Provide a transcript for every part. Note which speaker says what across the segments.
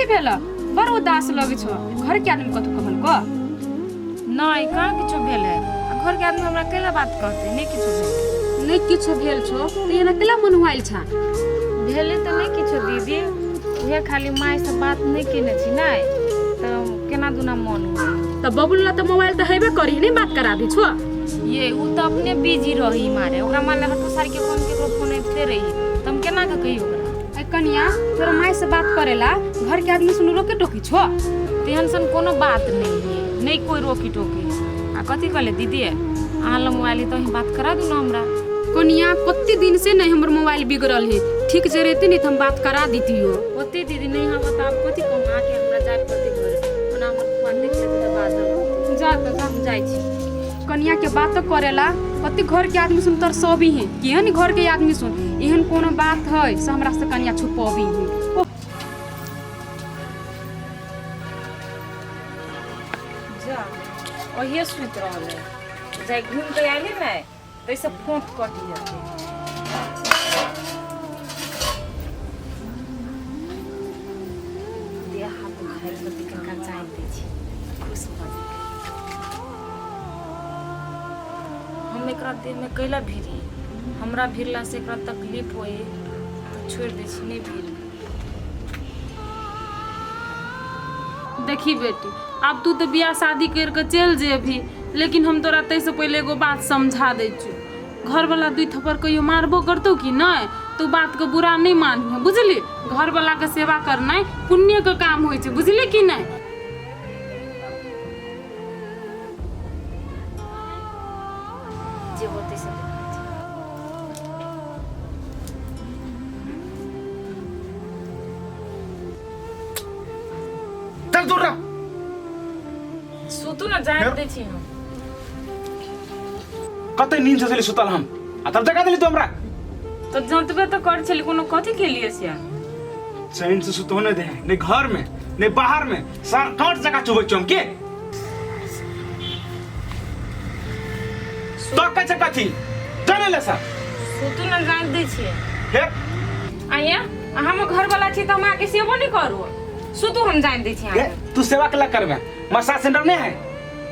Speaker 1: कथी भेल? बड़ उदास लगै छौ। घर के आदमी कथू कहल को?
Speaker 2: नहि, कहाँ किछो भेल है। आ घर के आदमी हमरा कैला बात कहते? नहि किछो भेल।
Speaker 1: नहि किछो भेल छौ तऽ एना केला मनुआइल छा?
Speaker 2: भेलै तऽ नहि किछो दीदी, उहे खाली माय से बात नहि केने छी नहि तऽ केना दुना मन हुए।
Speaker 1: तऽ बबुल ला तऽ मोबाइल तऽ हेबे करी, नहि बात करा दी छौ?
Speaker 2: ये उ तऽ अपने बिजी रही मारे, ओकरा मान ले हटो सारी के फोन केकरो फोन अबिते रही तऽ हम केना के कहियो ओकरा?
Speaker 1: ए कनिया, तोरा माय से बात करेला घर के आदमी सुन रोके टोकी छौ?
Speaker 2: तेहन सन कोनो बात नहीं है, नहीं कोई रोकी टोकी। आ कथी कहले दीदी, अहाँ लग मोबाइल है तऽ अहीं बात करा दू ना हमरा।
Speaker 1: कनिया, कते दिन से नहीं हमर मोबाइल बिगड़ल है, ठीक जे रहते नहीं तऽ हम बात करा दितियो।
Speaker 2: ओते दीदी नहीं हम बताब कथी कहूँ, आके हमरा जाय पड़ते घर, ओना हमर फुआ देख लेते तऽ बाजल।
Speaker 1: जा तऽ जा।
Speaker 2: हम जाइ छी।
Speaker 1: कनिया के बात तो करेला कते घर के आदमी सुन तरसबी है, केहन घर के आदमी सुन एहन कोनो बात है से हमरा से कनिया छुपबी है। ओ
Speaker 2: जा ओहिए सुति रहल है, जाय घूम के आयली ने ताहिसँ फोंत कटि जेतै। देह हाथ दुखायल तऽ कनिका जानि दै छी, खुश भऽ जेतै। हम एकरा देहमे कैला भिड़ी? हमरा भिड़लासँ एकरा तकलीफ होइ तऽ छोड़ि दै छी, नहि भिड़।
Speaker 3: देखी बेटी, आब तू तऽ बियाह शादी करि कऽ चलि जेबही, लेकिन हम तोरा ताहिसँ पहिले एगो बात समझा दै छियौ। घरवला दुइ थप्पड़ कहियो मारबो करतौ कि नहि, तू बातके बुरा नहि मानिहे, बुझली? घरवलाके सेवा करनाइ पुण्यके काम होइ छै, बुझली कि नहि?
Speaker 2: जे होतै से देखै छी।
Speaker 4: चल दूर रह।
Speaker 2: सुतू ने, जानि दै छी हम।
Speaker 4: कते नींद से छली सुतल हम आ तब जगा देली तू हमरा।
Speaker 2: तऽ जतबे तऽ करै छली, कोनो कथी केलिए से?
Speaker 4: चैन से सुतो नहीं दे, नहीं घर में नहीं बाहर में, सर काट जगह चुबै छौ हम के तो कहे कथी जाने ले सर।
Speaker 2: सुतू ने, जानि दै छियै।
Speaker 4: हे
Speaker 2: आइया, हम घरवाला छी तऽ हम अहाँके सेवो नहि करू? सुतू, हम जानि दै छी
Speaker 4: हे
Speaker 2: अहाँके।
Speaker 4: तू सेवा केला करबे? मसाज सेंटर नहीं है,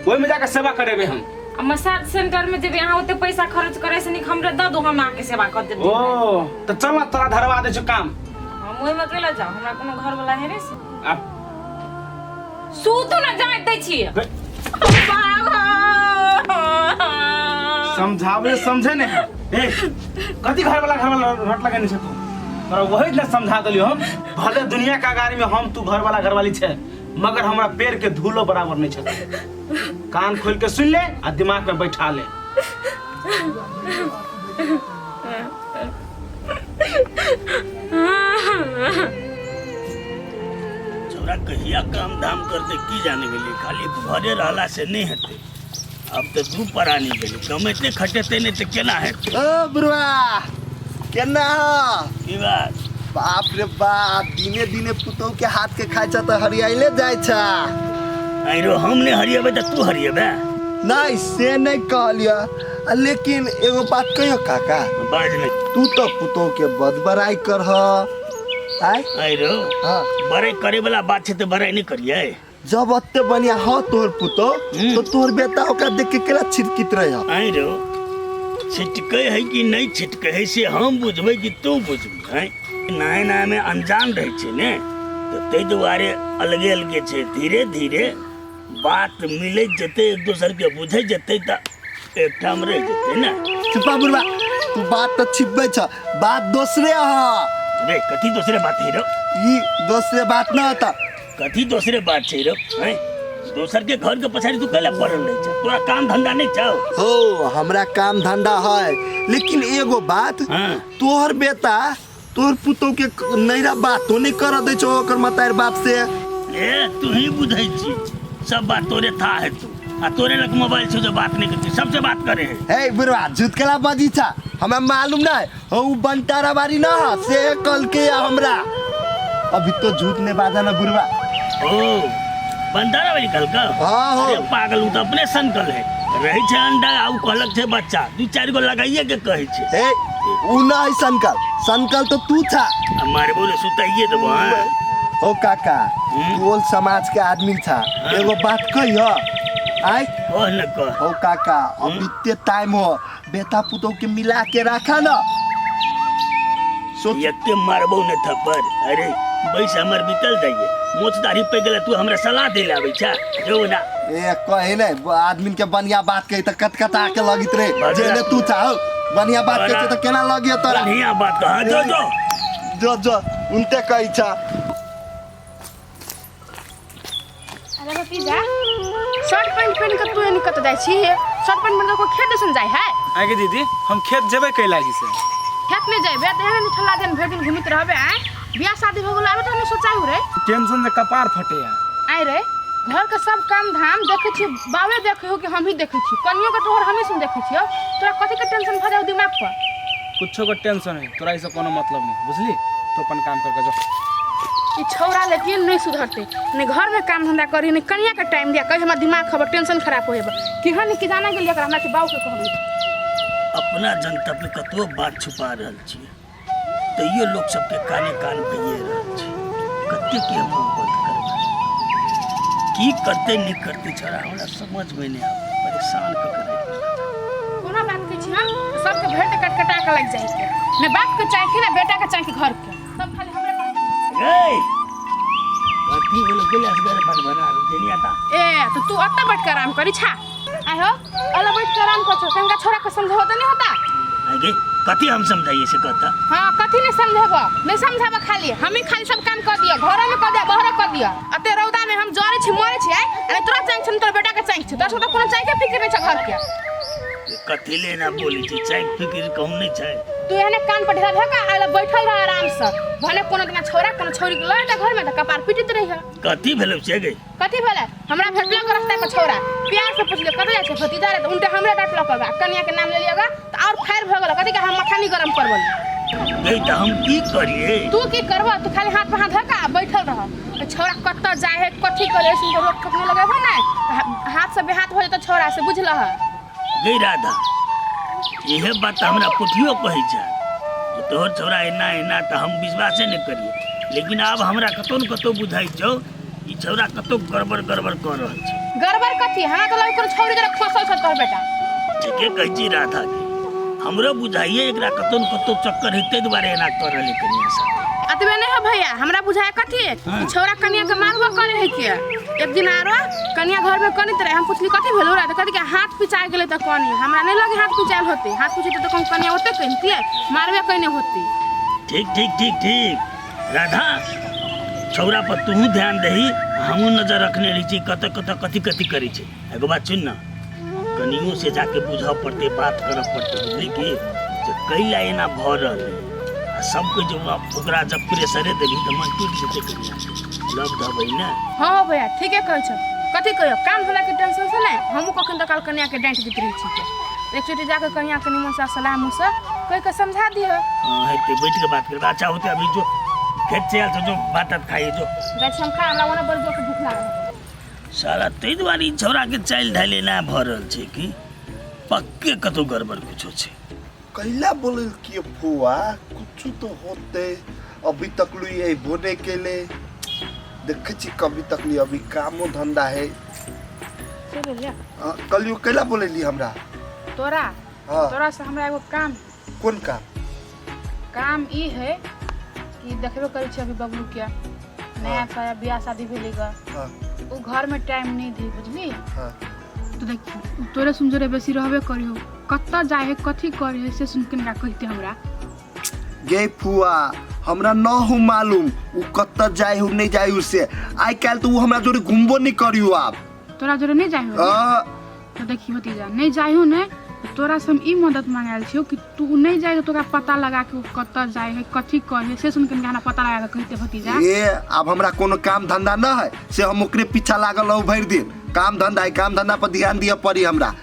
Speaker 4: ओहि में जाके सेवा करेबे हम।
Speaker 2: आ मसाज सेंटर में जेबै अहाँ, ओते पैसा खर्च करे से नीक हमरे दऽ दू, हम अहाँके सेवा कऽ देब।
Speaker 4: ओ तऽ चल ना, तोरा धरवा दे छौ काम।
Speaker 2: हम ओहिमे केला जाउ? हमरा कोनो घरवाला है नहि से।
Speaker 4: आ
Speaker 2: सुतू ने, जानि दै छी।
Speaker 4: हे, समझावे समझे नहीं है। ए कथी घर वाला रट लगेने छै तू? तोरा वही ले समझा देलियो हम, भले दुनिया के अगाड़ी में हम तू घर वाला घरवाली छै, मगर हमरा पैर के धूलो बराबर नहीं छै। कान खोल के सुन ले आ दिमाग में बैठा ले।
Speaker 5: छौड़ा कहिया काम धाम करते की जाने गेली। खाली घरे रहला से नहीं हेतै, अब तऽ दू प्राणी गेली, कमेते खटेते नहीं तऽ केना हेतै?
Speaker 6: ओ बुढ़वा, केना हो?
Speaker 5: की बात?
Speaker 6: बाप रे बाप, दिने दिने पुतोह के हाथ के खाइ छ तऽ हरियाइले जाइ छ।
Speaker 5: आइरो, हम नहीं हरियेबै तऽ तू हरियेबै?
Speaker 6: नहीं से नहीं कहलिय, लेकिन एगो बात कहियो काका।
Speaker 5: बाज नहीं।
Speaker 6: तू तो पुतोह के बद बड़ाई करह आय।
Speaker 5: आइरो।
Speaker 6: हाँ।
Speaker 5: बड़ाई करे वाला बात छै तऽ बड़ाई नहीं करियै।
Speaker 6: जब अत्ते बढ़िया हो तोहर पुतोह तो तोहर बेटा ओकरा देख के केला छिटकित रहे?
Speaker 5: आइरो, छिटकै है कि नहीं छिटकै है से हम बुझबै कि तू बुझबै? हैं, नया नया में अनजान रहै छै ने, तऽ ताहि दुआरे अलगे अलगे छै। धीरे धीरे बात मिलैत जेतै, एक दोसर के बुझै जेतै तऽ एकठाम रहि जेतै ने।
Speaker 6: चुपा बुढ़वा, तू बात तऽ छिपबै छ, बात दोसरे ह।
Speaker 5: रे, कथी दोसरे बात है रो?
Speaker 6: ई दोसरे बात न होता।
Speaker 5: कथी दोसरे बात छै रो? हैं, दोसर के घर के पछाड़ी तू कैला पड़ल रहै छ? तोरा काम धंधा नहीं छौ?
Speaker 6: हो, हमरा काम धंधा है, लेकिन एगो बात।
Speaker 5: हाँ।
Speaker 6: तोहर बेटा तोहर पुतोह के नैरा बातो नहीं कर दै छौ ओकर मतार बाप से।
Speaker 5: ए, तू ही बुझै छी सब बात, तोरे था है तू आ तोरे लग मोबाइल छौ जो बात नहीं करती, सबसे बात करे है।
Speaker 6: हे बुढ़वा, झूठ केला बजी छा? हमरा मालूम नहीं हो, उ बंटारा बारी ना ह से कल के या हमरा। अभी तो झूठ नहीं बाजा ना बुढ़वा।
Speaker 5: ओ बंटारा वाली कल का?
Speaker 6: हाँ, हो।
Speaker 5: अरे पागल, उ तो अपने संकल है रहे छै अंडा आ उ कहलक छै बच्चा, दू चारि गो लगाइए के कहै छै।
Speaker 6: हे, उ ना है संकल, संकल तो तू छा।
Speaker 5: आ मारबो ने सुताइए देबो। हाँ।
Speaker 6: हो काका, तू ओल समाज के आदमी छा, एगो बात कहियो आय?
Speaker 5: कह न कह।
Speaker 6: हो काका, अब इतने टाइम हो, बेटा पुतोह के मिला के रखा ना। सोच
Speaker 5: यक्के मारबो न थप्पड़। अरे बैस हमर बीतल जाइए, मोछ दाढ़ी पे गेला, तू हमरा सलाह दे आबै छा जो ना।
Speaker 6: ए कहे ने आदमी के बढ़िया बात कही त कटकटा के लगित रे।
Speaker 5: बढ़िया।
Speaker 6: जेने तू चाहो बढ़िया बात कही त केना लगियो तोरा?
Speaker 5: बढ़िया बात कह, जो जो
Speaker 6: जो जो उनते कही छा।
Speaker 1: अरे भतीजा, शर्ट पैंट पहन के तू एनी कत जाइ छी? शर्ट पैंट पहन के कोई खेत दिसन जाइ है?
Speaker 4: आगे दीदी, हम खेत जेबै कै लागी से?
Speaker 1: खेत में जइबे त एहन ठल्ला दिन भरि दिन घुमित रहबे। आय बियाह शादी हो गेल आबे त हमें सोचाहु रे।
Speaker 4: टेंशन से कपार फटे है।
Speaker 1: आय रे, घर के सब काम धाम देखै छी, बाबे देखै हो कि हम ही देखै छी? कनियो के तोहर हमी सुन देखै छियो, तोरा कथी के टेंशन भ जाउ दिमाग पर?
Speaker 4: कुछो के टेंशन है, तोरा ई से कोनो मतलब नहीं, बुझली? तू अपन काम कर के जो।
Speaker 1: ई छौरा लेकिन नहीं सुधरते, नहीं घर में काम धंधा करी, नहीं कनिया के टाइम दिया, कहीं हमार दिमाग खबर टेंशन खराब होएबा। केहन कि जाना गेलिए एकरा हमरा के बाऊ के कहबे।
Speaker 5: अपना जनता पे कतबो बात छुपा रहल छियै तैयो लोक सबके काने कान भइए रहल छै। कते के हम मुँह बंद करबै, की करते नहीं करते छौड़ा हमरा समझ में नहीं आबै, परेशान कऽ के राखि देलक।
Speaker 1: कोनो बात के छी हम सबके भरि के कटकटा के लागि जाइ के, ने बाप के चाही ने बेटा के चाही, घर के सब खाली हमरे कहै।
Speaker 5: रे कथी भेलो गेल असगर बन बना जेनी आता।
Speaker 1: ए तो तू अत्ता बैठ के आराम करी छा, आय हो अला बैठ के आराम कर छो, तनका छोरा के समझाओ त नहीं होता?
Speaker 5: आगे कथी हम समझाइए से कहता?
Speaker 1: हां कथी नहीं समझेबो, नहीं समझाबो, खाली हमी खाली सब काम कर दियो, घर में कर दियो, बाहर कर दियो। अते रौदा में हम जरे छी मरे छी, आय अरे तोरा चाही छ तोर बेटा के चाही छ, तोरा सब कोनो चाही के फिक्र नहीं छ घर के।
Speaker 5: कथी ले ना बोली छी, चाय फिक्र कहूं नहीं छै।
Speaker 1: तू एहने कान पर ढेरा धका आला बैठल रह आराम से, भले कोनो दिना छोरा कोनो छोरी के लड़ता घर में त कपार पिटित रही है।
Speaker 5: कथी भेलो से गे?
Speaker 1: कथी भेलै? हमरा भेटलक रास्ता पर छोरा, प्यार से पुछलियै कतऽ जाइ छै भतीजा रे, त उनटे हमरे डांटलक गा, कनिया के नाम ले लियगा त और फायर भऽ गेल, कथी के हम माथा नहीं गरम करबल।
Speaker 5: गई त हम की करिए?
Speaker 1: तू की करबह, तू खाली हाथ पर हाथ धका आ बैठल रह। छोरा कतऽ जाइ है कथी करे ऐसन के रोक टोक नहीं लगेबह ने, हाथ से बेहाथ हो जेतौ छोरा से, बुझलह?
Speaker 5: गई राधा, इहे बात हमरा पुठियो कहै छै जे तोहर छौड़ा एना एना, त हम विश्वासे नहीं करिए, लेकिन आब हमरा कतौ न कतौ बुझाइ छौ ई छौड़ा कतौ गड़बड़ गड़बड़ कऽ रहल छै।
Speaker 1: गड़बड़ कथी? हमरा तऽ लगै कोनो छौरी जरा फंसल छ तोहर बेटा।
Speaker 5: ठीके कहै छी राधा के, हमरो बुझाइए एकरा कतौ न कतौ चक्कर है, ताहि दुआरे एना कऽ रहल है कनिया साथे।
Speaker 1: अतबे नहीं है भैया, हमरा बुझाए कथी ई छौड़ा कनिया के मारबो करे है के। एक दिन आरो कनिया घर में कनित रहे, हम पुछली कथी भेलो रे, त कथी के हाथ पिचा गेलै त कनी, हमरा नहीं लगे हाथ पिचायल होते, हाथ पिचेते त कहूं कनिया ओते कनितिए, मारबे कइने होते।
Speaker 5: ठीक ठीक ठीक ठीक राधा, छौड़ा पर तूहू ध्यान दही, हमहूँ नजर रखने रही छी कतऽ कतऽ कथी कथी करै छै। एगो बात सुन न, कनियो से जाके बुझऽ पड़तै, बात करऽ पड़तै, बुझली की जे कैला एना भऽ रहल है, आ सबके जो ओकरा जब प्रेशरे देबही तऽ मन टूटि जेतै कनिया के, लव धबै ने।
Speaker 1: हाँ हो भैया ठीके कहै छौ, कथी कहियो काम धंधा के टेंशन से ने हमहूँ कखन तऽ काल कनिया के डांटि दैत रहै छी। एक चोटी जाके कनिया के निमन से सलाह मुँह से कहि के समझा दिह।
Speaker 5: हाँ हेतै, बैठ के बात करबै। अच्छा होतै, अभी जो खेत से आयल छौ जो भात तात खाइए जो।
Speaker 1: जाइ छी हम खा, हमरा ओना बड़ जोर के भूख लागल है।
Speaker 5: साला ताहि दुआरे ई छौड़ा के चालि ढालि एना भऽ रहल छै कि पक्के कतौ गड़बड़ कुछो छै।
Speaker 6: कैला बोलल कि फुआ कुछ तो होते, अभी तक लुई अइबो नहीं केले, देखे छी कभी तक ली अभी कामो धंधा है।
Speaker 1: से भेल?
Speaker 6: कलियो कैला बोलेली हमरा?
Speaker 1: तोरा?
Speaker 6: हाँ।
Speaker 1: तोरा से हमरा एगो काम।
Speaker 6: कोन काम?
Speaker 1: काम ई है कि देखबे करै छी अभी बबलू के नया साया बियाह शादी भेलै गा,
Speaker 6: हाँ।
Speaker 1: ओ घर में टाइम नहीं दी, बुझली?
Speaker 6: हाँ।
Speaker 1: तो देखी तोरे सुन जोरे बेसी रहबे करियो, कतऽ जाइ है कथी करे है से सुन कनिका कहते हमरा।
Speaker 6: गे फुआ हमरा न हो मालूम उ कतऽ जाय हो नहीं जाय हो से, आइ काल्हि तो उ हमरा जोरे घुमबो नहीं करियो आब।
Speaker 1: तोरा जोरे नहीं जाइ हो? तो देखी भतीजा नहीं जाइ हो ने, तोरा से हम ई मदद मांगल छियो कि तू नहीं जाए तो तोरा पता लगा के कतऽ जाय है कथी करे है से सुन के हमरा पता लगा के कहते भतीजा।
Speaker 6: ए अब हमरा कोनो काम धंधा न है से हम ओकरे पीछा लागल रहू भरि दिन, काम धंधा है काम धंधा पर ध्यान दिअ पड़ी हमरा।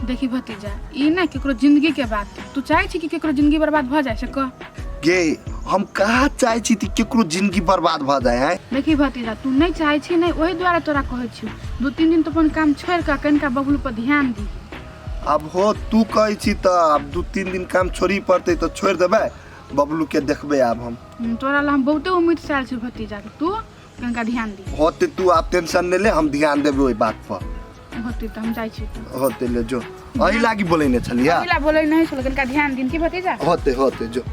Speaker 1: देखी भतीजा ई ना केकरो जिंदगी के बात, तू चाहे छी कि केकरो जिंदगी बर्बाद भ जाए से कह?
Speaker 6: गे हम कहाँ चाहे छी कि केकरो जिंदगी बर्बाद भ जाए है।
Speaker 1: देखी भतीजा तू नहीं चाहे छी नहीं, ओही दुआरे तोरा कहै छी 2-3 दिन तो अपन काम छोड़ के कनिका बबलू पर ध्यान दी।
Speaker 6: अब हो तू कहै छी त अब 2-3 दिन काम छोड़ी पड़तै त छोड़ देबै, बबलू के देखबै आब हम।
Speaker 1: तोरा ला हम बहुते उम्मीद से आयल छी भतीजा, तू कनिका ध्यान दी।
Speaker 6: होते, तू आप टेंशन नहीं ले, हम ध्यान देबै ओहि बात पर।
Speaker 1: होते तऽ हम जाइ छी तऽ।
Speaker 6: होते, ले जो। एहि लागी बोलेने छलियै?
Speaker 1: अगिला बोलै नहीं छल, कनिका ध्यान दिन की भतीजा।
Speaker 6: होते होते, जो।